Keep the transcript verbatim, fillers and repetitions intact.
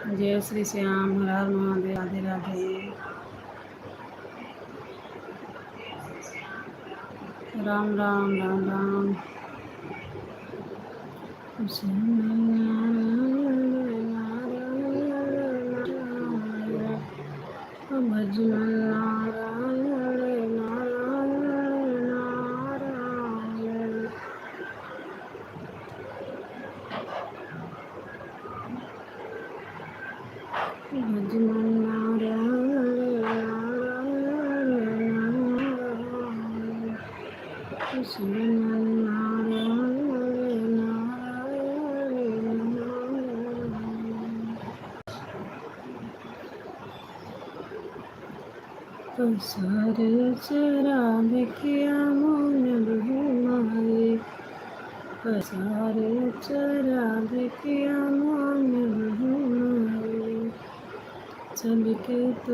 जय श्री श्याम, हर हर महादेव, राधे राधे। राम राम, राम राम। पसारे चरावे के आमोन बहू माई, पसारे चरावे के आमोन बहू माई, चल के तू